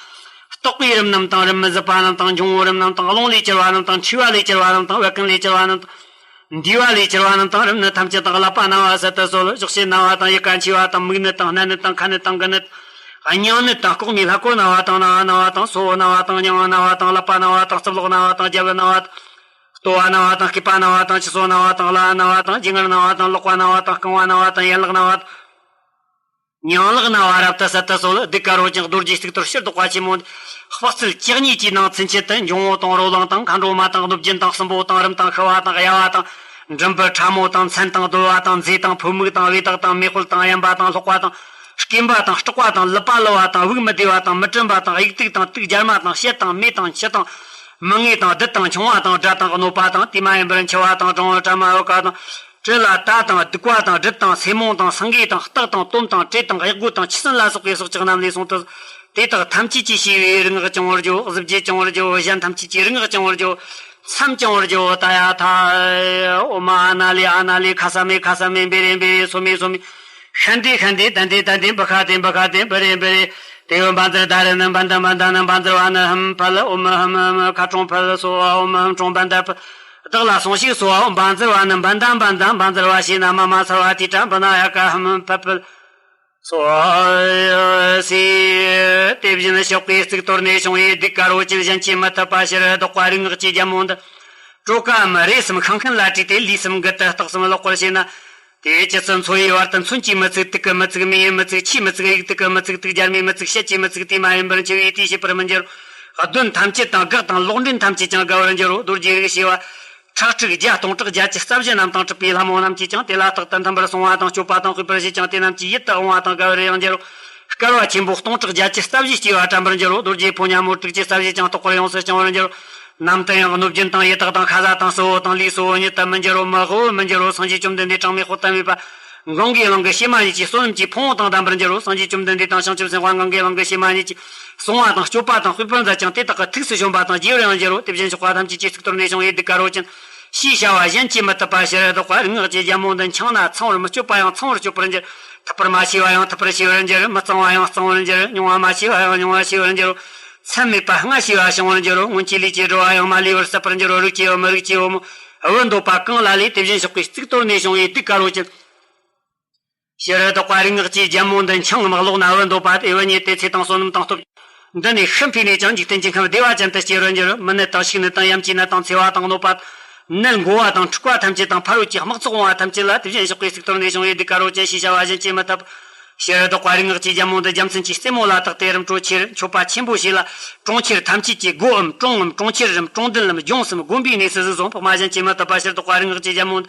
ལྟོགས་པའི་རིམས་རྣམས་དང་། རིམས་མི་བཟད་པ་རྣམས་དང་། འབྱུང་བོའི་རིམས་རྣམས་དང་། རླུང་ལས་གྱུར་པ་རྣམས་དང་། མཁྲིས་པ་ལས་གྱུར་པ་རྣམས་དང་། བད་ཀན་ལས་གྱུར་པ་རྣམས་དང་། མདུས་པ་ལས་གྱུར་པ་རྣམས་དང་། རིམས་ནད་ཐམས་ཅད་དང་། ཀླད་པ་ན་བ་ཟད་དུ་གསོལ། གཤོག་རྩེ་ན་བ་དང་། ཡི་ག་འཆི་བ་དང་། མིག་ནད་དང་། སྣ་ནད་དང་། ཁ་ནད་དང་། དགུ་ནད། སྙིང་ནད་དང་། ལྐོག་མའི་ལྷ་སྐོར་ན་བ་དང་། རྣ་བ་ན་བ་དང་། སོ་ན་བ་དང་། སྙིང་ན་བ་དང་། ཀླད་པ་ན་བ་དང་། རྩིབ་ལོགས་ན་བ་དང་། རྒྱབ་ན་བ་དང་། ལྟོ་བ་ན་བ་དང་། སྐེད་པ་ན་བ་དང་། ཕྱི་སོ་ན་བ་དང་། བརླ་ན་བ་དང་། རྒྱུ་ངར་ན་བ་དང་། ལག་པ་ན་བ་དང་། རྐང་བ་ན་བ་དང་། ཡན་ལག་ན་བ་དང་། སྙིང་ལག་ན་བ་རབ་ཏུ་ཟད་དུ་གསོལ། གདུགས་དཀར་པོ་ཅན་རྡོ་རྗེའི་གཙུག་ཏོར་ཕྱིར་བཟློག་པ་ཆེན་མོ་འདི། དཔག་ཚད་བཅུ་གཉིས་ཀྱི་ནང་ཚུན་ཆད་དུ་འབྱུང་བོ་དང་རོ་ལངས་དང་། མཁའ་འགྲོ་མ་དང་། གནོད་སྦྱིན་དང་། སྲིན་པོ་དང་། རིམས་དང་། ཤི་བ་དང་། གཡའ་བ་དང་། མགྲིན་པའི་ཕྲ་མོ་དང་། མཚན་དང་། གདོལ་པ་དང་། མཛེ་དང་། ཕོ་མིག་དང་། བེ་དག་དང་། མེ་དཔུང་དང་། གཡན་པ་དང་། སློག་པ་དང་། སྐེམ་པ་དང་། སྐྲག་པ་དང་། ལུད་པ་ལུ་བ་དང་། དབུགས་མི་བདེ་བ་དང་། མི་དྲན་པ་དང་། དབྱུག་ཏིག་དང་། དུག་རྒྱལ་མ་དང་། བཤལ་དང་། རྨས་དང་། འཆི་དང་། མི་ངེས་དང་། བདུད་དང་། མཆོང་བ་དང་། དགྲ་དང་། གནོད་པ་དང་། དེ་མ་ཡིན་པར་འཆི་བ་དང་། གྲང་བ་དྲ་མ་འོ་ཀ་དང་། དྲི་ལ་དྲི་དང་། སྡིག་པ་དང་། སྦྲུལ་དང་། སེན་མོ་དང་། སེང་གེ་དང་། སྟག་དང་། དོམ་དང་། དྲེད་དང་། གཡག་མགོ་དང་། ཆུ་སྲིན་ལ་སོགས་པའི་སྲོག་ཆགས་རྣམས་ལས་སྲུང་དུ། དེ་དག་ཐམས་ཅད་ཀྱིས་བྱས་པའི་རིག་སྔགས་བྱང་བར་བྱའོ། གཟི་བརྗིད་བྱང་བར་བྱའོ། གཞན་ཐམས་ཅད་ཀྱིས་རིག་སྔགས་བྱང་བར་བྱའོ། མཚམས་བཅིང་བར་བྱའོ། ཏདྱ་ཐཱ། ཨོཾ་ཨ་ན་ལི་ཨ་ན་ལི། ཁ་ས་མེ་ཁ་ས་མེ། བེ་རེ་བེ་རེ། སོ་མེ་སོ་མེ། ཤན་ཏེ་ཤན་ཏེ། དན་ཏེ་དན་ཏེ། བི་ཁ་ཏེ་བི་ཁ་ཏེ། བི་རེ་བི་རེ། ཏེ་ཡོ་བཛྲ་དྷ་ར་ཎ་བྷ་དྷ་བྷ་དྷ་ཎ་བཛྲ་ཝཱ་ཎ་ཧཱུྃ་ཕཊ། ཨོཾ་ཧཱུྃ་ཧཱུྃ་ཧཱུྃ་མཁའ་ཀྲོང་ཕཊ། སྭཱ་ཧཱ། ཨོཾ་ཧཱུྃ་ཀྲོང་བྷ་དྷ་ཕཊ། བདག་ལ་སོང་ཞིག། སྭཱ་ཧཱ། བཛྲ་ཝཱ་ཎ་བྷ་དྷ་བྷ་དྷ་ཎ། བཛྲ་ཝཱ་ཤི་ན་མ་མ་སརྦ་ཏི་ཏྲ་བྷ་ཎ་ཡ་ཀ་ཧཱུྃ་ཕཊ་ཕཊ། སྭཱ་ཧཱ། དེ་བཞིན་གཤེགས་པའི་གཙུག་ཏོར་ནས་བྱུང་བའི་གདུགས་དཀར་པོ་ཅན་གཞན་གྱིས་མི་ཐུབ་པ་ཕྱིར་ལྡོག་པ་རིག་སྔགས་ཀྱི་རྒྱལ་མོ་འདི། གྲོ་ག་མི་རེ་གསུམ་ཤིང་མཁན་ལ་དྲིས་ཏེ། ལུས་གསུམ་མགུལ་དུ་སྟག་གསུམ་ལོག་པར་བྱས་ན། དེའི་ཆུ་ཚོད་འཚོ་བའི་བར་དུ་མཚོན་གྱིས་མི་ཚུགས། དུག་གིས་མི་ཚུགས། མེ་ཡིས་མི་ཚུགས། ཆུས་མི་ཚུགས། དབྱུག་ཏོ་གིས་མི་ཚུགས། དུག་རྒྱལ་མས་མི་ཚུགས། བཤལ་གྱིས་མི་ཚུགས། དེ་མ་ཡིན་པར་འཆི་བའི་དུས་བྱེད་པར་མི་འགྱུར། གདོན་ཐམས་ཅད་དང་། གག་དང་། ལོག་འདྲེན་ཐམས་ཅད་ཀྱང་རྒལ་བར་འགྱུར་རོ། རྡོ་རྗེའི་རིགས་བྱེ་བ་ཁྲག་ཁྲིག་བརྒྱ་སྟོང་ཕྲག་བརྒྱད་ཅུ་རྩ་བཞི་རྣམས་དང་། གྲུབ་པའི་ལྷ་མོ་རྣམས་ཀྱིས་ཀྱང་དེ་ལ་རྟག་ཏུ་མཐུན་པར་སྲུང་བ་དང་། སྐྱོབ་པ་དང་དཔོད་པར་བྱེད་ཅིང་། དེ་རྣམས་ཀྱི་ཡིད་དུ་འོང་བ་དང་། རྒལ་བར་ཡང་འགྱུར་རོ། བསྐལ་པ་ཆེན་པོ་སྟོང་ཕྲག་བརྒྱད་ཅུ་རྩ་བཞི་སྐྱེ་བ་དྲན་པར་འགྱུར་རོ། རྡོ་རྗེ་ཕོ་ཉ་མོ་དྲུག་ཅུ་རྩ་བཞི་ཀྱང་རྟག་པར་ཡོངས་སུ་བྱང་བར་འགྱུར་རོ། ནམ་དུ་ཡང་གནོད་སྦྱིན་དང་། ཡི་དྭགས་དང་། ཁ་ཟས་དང་། སྲིན་པོ་དང་། ལུས་སྲོག་ཉིད་དུ་མི་འགྱུར་རོ། མི་ཕོ་བོར་མི་འགྱུར་རོ། སངས་རྒྱས་བཅོམ་ལྡན་འདས་གྲངས་མེད་དཔག་ཏུ་མེད་པ་གང་གི་ལང་གི་བྱེ་མ་ཉིད་ཀྱིས་བསོད་ནམས་ཀྱི་ཕུང་པོ་དང་ལྡན་པར་འགྱུར་རོ། སངས་རྒྱས་བཅོམ་ལྡན་འདས་དང་བྱང་ཆུབ་སེམས་དཔའ་གང་གི་ལང་གི་བྱེ་མ་ཉིད་ཀྱིས་སྲུང་བ་དང་། སྐྱོབ་པ་དང་། དཔོད་པར་མཛད་ཅིང་། དེ་དག་གི་ཐུགས་སུ་བྱོན་པ་དང་། རྒྱས་པར་ཡང་འགྱུར་རོ། དེ་བཞིན་གཤེགས་པ་ཐམས་ཅད་ཀྱི་གཙུག་ཏོར་ནས་བྱུང་བའི་གདུགས་དཀར་པོ་ཅན། ཞེས་བྱ་བ་གཞན་གྱིས་མི་ཐུབ་པ་ཕྱིར་ལྡོག་པ་རིག་སྔགས་ཀྱི་རྒྱལ་མོ་འདི་འཆང་ན་འཆང་བར་མི་སྐྱོ་བ་ཡང་འཆང་བར་སྐྱོབ་པར་འགྱུར། ཐུབ་པར་མ་ཤེས་པ་ཡང་ཐུབ་པར་ཤེས་པར་འགྱུར། མི་གཙང་བ་ཡང་གཙང་བར་འགྱུར། མྱོང་བ་མ་ཤེས་པ་ཡང་མྱོང་བ་ཤེས་པར་འགྱུར། མཚམས་མེད་པ་ལྔ་ཤེས་པ་བྱང་བར་འགྱུར་རོ། སྔོན་གྱི་ལས་ཀྱི་སྒྲིབ་པ་ཡང་མ་ལུས་པར་ཟད་པར་འགྱུར་རོ། རིག་བྱེད་པ་མི་རིག་བྱེད་པ་མོ་བུ་འདོད་པ་གང་ལ་ལས། དེ་བཞིན་གཤེགས་པའི་གཙུག་ཏོར་ནས་བྱུང་བའི་གདུགས་དཀར་པོ་ཅན། ཕྱིར་ལྡོག་པ་རིག་སྔགས་ཀྱི་རྒྱལ་མོ་འདི་འཆང་ངམ་ཀློག་ན་བུ་འདོད་པ་དེ་བུ་རྙེད་དེ། ཚེ་དང་བསོད་ནམས་དང་སྟོབས། འདི་ནས་ཤི་འཕོས་ནས་ཀྱང་འཇིག་རྟེན་གྱི་ཁམས་བདེ་བ་ཅན་དུ་སྐྱེ་རུ་འགྱུར། མི་ནད་དང་ཕྱུགས་ནད་དང་ཡམས་ཀྱི་ནད་དང་འཚེ་བ་དང་གནོད་པ། ནད་འགོ་བ་དང་འཁྲུག་པ་ཐམས་ཅད་དང་ཕ་རོལ་གྱི་དམག་ཚོགས་འོང་བ་ཐམས་ཅད་ལ། དེ་བཞིན་གཤེགས་པའི་གཙུག་ཏོར་ནས་བྱུང་བའི་གདུགས་དཀར་རོ་ཅན་ཞེས་བྱ་བ་གཞན་གྱིས་མི་ཐུབ། ཕྱིར་བཟློག་པ་རིག་སྔགས་ཀྱི་རྒྱལ་མོ་འདི་རྒྱལ་མཚན་གྱི་རྩེ་མོ་ལ་བཏགས་ཏེ། རིམ་གྲོ་ཆེར་མཆོད་པ་ཆེན་པོ་བྱས་ལ། གྲོང་ཁྱེར་ཐམས་ཅད་ཀྱི་སྒོའམ་གྲོང་ངམ་གྲོང་ཁྱེར་རམ་གྲོང་རྡལ་ལམ་ལྗོངས་སམ་དགོན་པའི་གནས་སུ་གཟིགས་སོ། འཕགས་མ་གཞན་གྱིས་མི་ཐུབ་པ། ཕྱིར་བཟློག་པ་རིག་སྔགས་ཀྱི་རྒྱལ་མོ་འདི་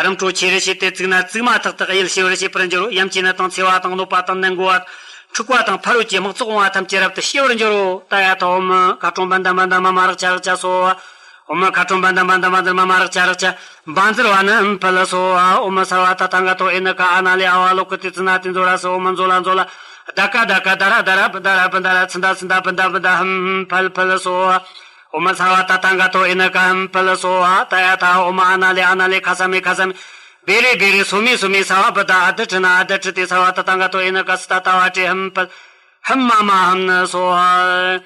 རིམ་གྲོ་ཆེར་བྱས་ཏེ། བཙུགས་ན་བཙུགས་མ་ཐག་ཏུ་གཡུལ་ཞི་བར་བྱེད་པར་འགྱུར་རོ། ཡམས་ཀྱི་ནད་དང་འཚེ་བ་དང་གནོད་པ་དང་ནད་འགོ་བ་དང་འཁྲུག་པ་དང་ཕ་རོལ་གྱི་དམག་ཚོགས་འོང་བ་ཐམས་ཅད་རབ་ཏུ་ཞི་བར་འགྱུར་རོ། ཏདྱ་ཐཱ། ཨོཾ་མཁའ་འགྲོ་བནྡྷ་བནྡྷ་མ་མ་རཀྵ་རཀྵ་སྭཱ་ཧཱ། ཨོཾ་མཁའ་འགྲོ་བནྡྷ་བནྡྷ་བནྡྷ་མ་མ་རཀྵ་རཀྵ། བཛྲ་བ་ཎ་ཧཱུྃ་ཕཊ་སྭཱ་ཧཱ། ཨོཾ་སརྦ་ཏ་ཐཱ་ག་ཏོ་ཨེ་ན་ཀ་ཨ་ན་ལེ་ཨ་བ་ལོ་ཀི་ཏེ་ཙི་ན་ཏེ་མཛོ་ར་སྭཱ་ཧཱ། ཨོཾ་མཛོ་ལ་མཛོ་ལ་དྷ་ཀ་དྷ་ཀ་དྷ་ར་དྷ་ར་བྷ་དྷ་ར་བྷ་དྷ་ར་ཚནྡྷ་ཚནྡྷ་བྷ་དྷ་བྷ་དྷ་ཧཱུྃ་ཕཊ་ཕཊ་སྭཱ་ཧཱ། ཨོཾ་སརྦ་ཏ་ཐཱ་ག་ཏོ་ཨེ་ན་ཀ་ཧཱུྃ་ཕཊ་སྭཱ་ཧཱ། ཏདྱ་ཐཱ། ཨོཾ་ཨ་ན་ལེ་ཨ་ན་ལེ་ཁ་ས་མེ་ཁ་ས་མེ། བེ་རེ་བེ་རེ་སོ་མེ་སོ་མེ། སརྦ་བྷ་དྷ་ཨ་དྷ་ཀྲི་ན་ཨ་དྷ་ཀྲི་ཏེ། སརྦ་ཏ་ཐཱ་ག་ཏོ་ཨེ་ན་ཀ་སུ་ཏ་ཏ་བ་ཀྲེ་ཧཱུྃ་ཕཊ་ཧཱུྃ་མ་མ་ཧཱུྃ་ནི་སྭཱ་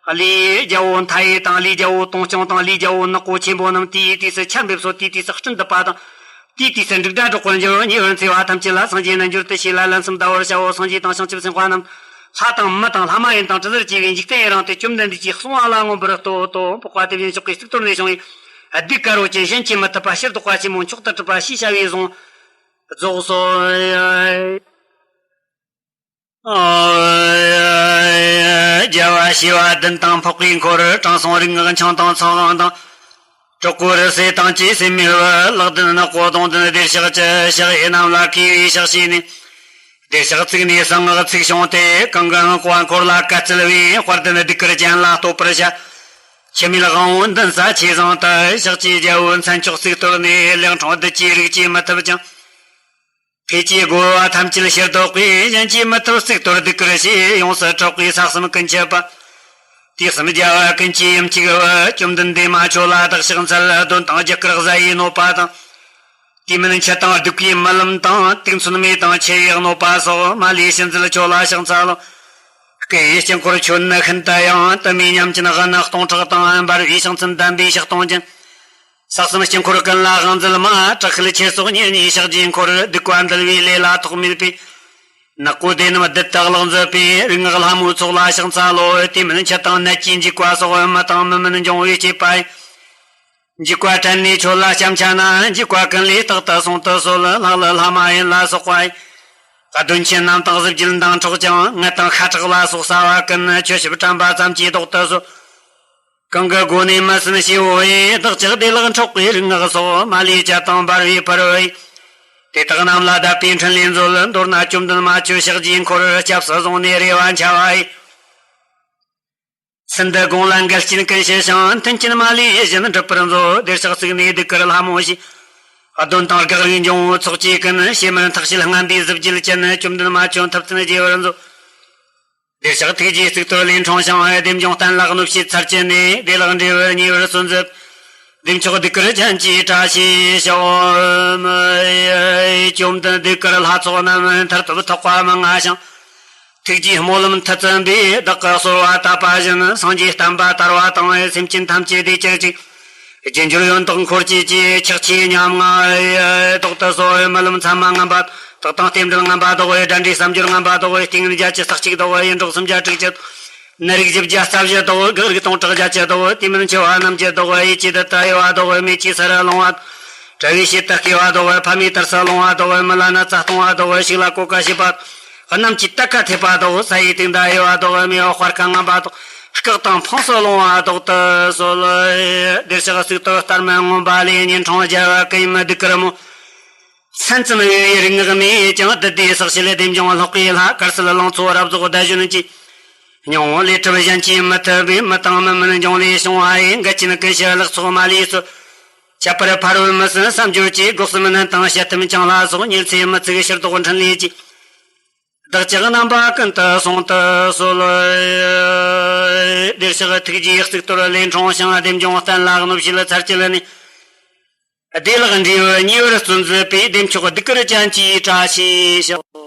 ཧཱ། ཀླུའི་རྒྱལ་པོ་མཐའ་ཡས་དང་། ཀླུའི་རྒྱལ་པོ་དུང་སྐྱོང་དང་། ཀླུའི་རྒྱལ་པོ་ནག་པོ་ཆེན་པོ་རྣམས་དེའི་དུས་སུ་ཆར་འབེབས་སོ། དེའི་དུས་སུ་སྤྲིན་འདུས་པ་དང་། དེའི་དུས་སུ་འབྲུག་སྒྲ་སྒྲོག་པར་འགྱུར། ཉེ་བར་འཚེ་བ་ཐམས་ཅད་ལ། སངས་རྒྱས་རྣལ་འབྱོར་དུ་བྱས་ལ་ལན་གསུམ་བཟླ་བར་བྱའོ། སངས་རྒྱས་དང་བྱང་ཆུབ་སེམས་དཔའ་རྣམས། ལྷ་དང་མི་དང་ལྷ་མ་ཡིན་དང་དྲི་ཟར་བཅས་པའི་འཇིག་རྟེན་ཡི་རངས་ཏེ། བཅོམ་ལྡན་འདས་ཀྱིས་གསུང་བ་ལ་མངོན་པར་བསྟོད་དོ། འཕགས་པ་དེ་བཞིན་གཤེགས་པའི་གཙུག་ཏོར་ནས་བྱུང་བའི་གདུགས་དཀར་རོ་ཅན། གཞན་གྱིས་མི་ཐུབ་པ། ཕྱིར་བཟློག་པ་ཆེན་མོ་མཆོག་ཏུ་གྲུབ་པ་ཞེས་བྱ་བའི་གཟུངས་རྫོགས་སོ། རྒྱལ་བ་ཞི་བ་ལྡན་དང་འཕགས་པའི་འཁོར། དྲང་སྲོང་རིགས་སྔགས་འཆང་དང་ཚངས་དབང་དང་། གྲོགས་པོ་རི་སྲས་དང་བཅས་སྲས་མོའི་བུ། ལག་ལྡན་ནག་པོ་གདོང་ལྡན་བདེ་གཤེགས་ཀྱི། ཕྱག་གཡས་གནམ་ལ་བཀོད་པའི་ཕྱག་བྱས་ནས། བདེ་གཤེགས་བཙུགས་ནས་གསང་སྔགས་ཚིག་བྱུང་སྟེ། གང་གི་ངག་པ་འཁོར་ལ་བཀའ་སྩལ་བའི། དཔལ་ལྡན་གདུགས་དཀར་ཅན་ལ་བསྟོད་པར་བྱ། འཆི་མེད་དབང་པོ་འདུན་ས་ཆོས་བཟང་དུ། ཕྱག་བྱས་རྒྱལ་པོའི་མཚན་མཆོག་གཙུག་ཏོར་ནས། ལེགས་འཕྲོང་བདུད་ཀྱི་རིགས་ཀྱིས་མི་ཐུབ་ཅིང་། ཕས་ཀྱི་རྒོལ་བ་ཐམས་ཅད་ཕྱིར་བཟློག་པའི། གཞན་གྱིས་མི་ཐུབ་གཙུག་ཏོར་གདུགས་དཀར་ཞེས། ཡོངས་སུ་གྲགས་པའི་ས་གསུམ་ཀུན་ཁྱབ་པ། དུས་གསུམ་རྒྱལ་བ་ཀུན་གྱི་དབྱིངས་གཅིག་པུ། བཅོམ་ལྡན་འདས་མ་ཁྱོད་ལ་བདག་ཕྱག་འཚལ། གདོན་དང་རྒྱུ་སྐར་གཟའ་ཡི་གནོད་པ་དང་། དུས་མིན་འཆི་དང་སྡུག་གི་རྨི་ལམ་དང་། དུག་མཚོན་མེ་དང་འཆི་བའི་གནོད་པ་སོགས། མ་ལུས་ཕྱི་མཛད་ཁྱོད་ལ་ཕྱག་འཚལ་ལོ། སྐུ་ཡི་དཀྱིལ་འཁོར་ཁྱོན་ནི་ཤིན་ཏུ་ཡང་། དུ་མའི་ཉམས་ཅན་དབུ་ནི་སྟོང་ཕྲག་དང་། འབར་བའི་ཕྱག་མཚན་དམ་པའི་ཕྱག་སྟོང་ཅན། ས་གསུམ་དཀྱིལ་འཁོར་ཀུན་ལ་དབང་མཛད་མ། དྲག་ཤུལ་ཁྱེད་སོགས་ཉེ་གནས་ཕྱག་རྒྱའི་འཁོར། སྡིག་པ་འདུལ་བའི་ལས་ལ་ཐོགས་མེད་པའི། ནག་པོ་སྡེ་རྣམས་བདུད་དུ་བརླག་མཛད་པའི། རིག་སྔགས་ལྷ་མོའི་ཚོགས་ལ་ཕྱག་འཚལ་ལོ། དུས་མིན་འཆི་དང་ནད་ཀྱི་འཇིགས་པ་སོགས། མི་དང་མི་མིན་འབྱུང་བའི་བཅས་པ་ཡི། འཇིགས་པ་བྲལ་ནས་ཁྱོད་ལ་སྐྱབས་འཆའ་ན། འཇིགས་པ་ཀུན་ལས་རྟག་ཏུ་སྲུང་དུ་གསོལ། ལྷ་ཀླུ་ལྷ་མ་ཡིན་ལ་སོགས་པ་ཡི། གདོན་ཆེན་རྣམས་དང་གཟི་བརྗིད་མདངས་འཕྲོག་ཅིང་། ངད་དང་ཤ་ཁྲག་ལ་སོགས་ས་བ་ཀུན། ཁྱོད་ཞབས་དྲན་པ་ཙམ་གྱིས་བཟློག་ཏུ་གསོལ། གང་གི་སྒོ་ནས་མི་སྲུན་བྱེད་པོ་ཡི། བདག་ཅག་བདེ་བླག་འཕྲོག་པའི་རིག་སྔགས་སོགས། མ་ལུས་བཅད་དང་འབར་བའི་ཕུར་བུ་ཡིས། དེ་དག་རྣམས་ལ་བརྡབ་པའི་འཕྲིན་ལས་མཛོད། མདོར་ན་བཅོམ་ལྡན་མ་ཁྱོད་ཕྱག་རྒྱའི་འཁོར། སྐྱབས་སུ་བཟུང་ནས་རེ་བ་འཆའ་བ་ཡི། སེམས་འདི་དགོངས་ལ་འགལ་རྐྱེན་ཀུན་ཞི་ཞིང་། མཐུན་རྐྱེན་མ་ལུས་གཞན་འགྲུབ་པར་མཛོད། བདེ་གཤེགས་གཙུག་ནས་གདུགས་དཀར་ལྷ་མོ་ཞེས། གདོན་དང་བགེགས་རིགས་འབྱུང་བོའི་ཚོགས་ཀྱིས་ཀུན། ཕྱི་མར་འཐག་བྱེད་རྔམ་པའི་གཟི་བརྗིད་ཅན། བཅོམ་ལྡན་མ་ཁྱོད་ཐུབ་བསྟན་རྒྱས་པར་མཛོད། བདེ་གཤེགས་ཐུགས་རྗེའི་གཙུག་ཏོར་ལས་འཁྲུངས་ཤིང་། བདེ་འབྱུང་གཏན་ལ་གནོད་བྱེད་ཚར་གཅད་ནས། བདེ་བླག་འབྲས་བུ་ཉེ་བར་སྩོལ་མཛད། བདེ་མཆོག་གདུགས་དཀར་ཅན་གྱིས་བཀྲ་ཤིས་ཤོག། བཅོམ་ལྡན་གདུགས་དཀར་ལྷ་ཚོགས་རྣམས། མཐར་ཐུག་ཐེག་པ་མི་མངའ་ཞིང་། ཐུགས་རྗེའི་སྨོན་ལམ་མཐུ་བཙན་པས། བདག་གི་གསོལ་བ་བཏབ་པ་བཞིན། སངས་རྒྱས་བསྟན་པ་དར་བ་དང་། སེམས་ཅན་ཐམས་ཅད་བདེ་གྱུར་ཅིག། རྒྱུ་འབྱོར་ཡོན་བདག་འཁོར་བཅས་ཀྱི། ཆགས་ཆེ་ཉམ་ང་བཟློག་ཏུ་གསོལ། རྨི་ལམ་མཚན་མ་ངན་པ་བཟློག་དང་། རྟེན་འབྲེལ་ངན་པ་བཟློག། དགྲ་འདྲེ་བསམ་སྦྱོར་ངན་པ་བཟློག། ལྟས་ངན་བརྒྱད་ཅུ་རྩ་གཅིག་བཟློག། ཡིད་འཕྲོག་སུམ་བརྒྱ་དྲུག་ཅུ། ནད་རིགས་བཞི་བརྒྱ་རྩ་བཞི་བཟློག། བགེགས་རིགས་སྟོང་ཕྲག་བརྒྱད་ཅུ་བཟློག། དུས་མིན་འཆི་བ་རྣམས་ཀྱི་བཟློག། ཡིད་ཀྱི་བདུད་དང་དབྱེ་བ་བཟློག། མེ་ལྕེ་ས་རུ་ལོང་བ། དྲལ་བའི་ཕྱེད་དུ་སྐྱེ་བ་བཟློག། ཕ་མའི་དར་སུ་ལོང་བ་བཟློག། མི་ལ་ན་ཚ་གཏོང་བ་བཟློག། ཕྱུགས་ལ་གོད་ཁ་བྱེད་པ། གནམ་གྱི་དུད་ཁ་འཐེབ་པ་བཟློག། ས་ཡི་སྟེང་དུ་གཡོ་བ་བཟློག། མེ་འོབས་དཔར་ཁ་ངན་པ་བཟློག། སྐག་དང་འཕངས་སུ་ལོང་བ་བཟློག་ཏུ་གསོལ། བདེ་གཤེགས་གཙུག་ཏོར་ལྟར་མི་མངོན་པ་ལས། སྙན་འཕྲོག་རྒྱལ་བ་ཀུན་ཡིད་མི་སྡུག་གུར་མོ། མཚན་ཙམ་དབུལ་བའི་རིག་སྔགས་མེད་ཀྱང་། བདུད་སྡེ་བསྲེགས་བྱེད་བདེ་འབྱུང་ལྷག་པའི་ལྷ། དཀར་གསལ་ལང་ཚོ་རབ་རྫོགས་ཟླ་གཞོན་གྱི། སྙིང་པོ་ལས་གྲུབ་གཞན་གྱིས་མི་ཐུབ་པའི། མི་དང་མི་མིན་འབྱུང་ལས་བྱུང་བ་ཡི། འགལ་རྐྱེན་ཀུན་ཞི་ལེགས་ཚོགས་མ་ལུས་སྩོལ། ཁྱད་པར་ཕ་རོལ་མི་སྲུན་བསམ་སྦྱོར་གྱི། སྒོ་གསུམ་གནོན་དང་བཤད་ཐམས་ཅད་ལ་སོགས། ཉེར་འཚེ་མི་ཚུགས་ཕྱིར་བཟློག་འཕྲིན་ལས་ཀྱིས། བདག་ཅག་རྣམ་པ་ཀུན་ཏུ་སྲུང་དུ་གསོལ། བདེ་གཤེགས་ཐུགས་རྗེའི་གཙུག་ཏོར་ལས་འཁྲུངས་ཤིང་། བདེ་འབྱུང་གཏན་ལ་གནོད་བྱེད་ཚར་གཅོད་ནས། བདེ་བླག་འབྲས་བུ་ཉེ་བར་སྩོལ་མཛད་པའི། བདེ་མཆོག་གདུགས་དཀར་ཅན་གྱིས་བཀྲ་ཤིས་ཤོག།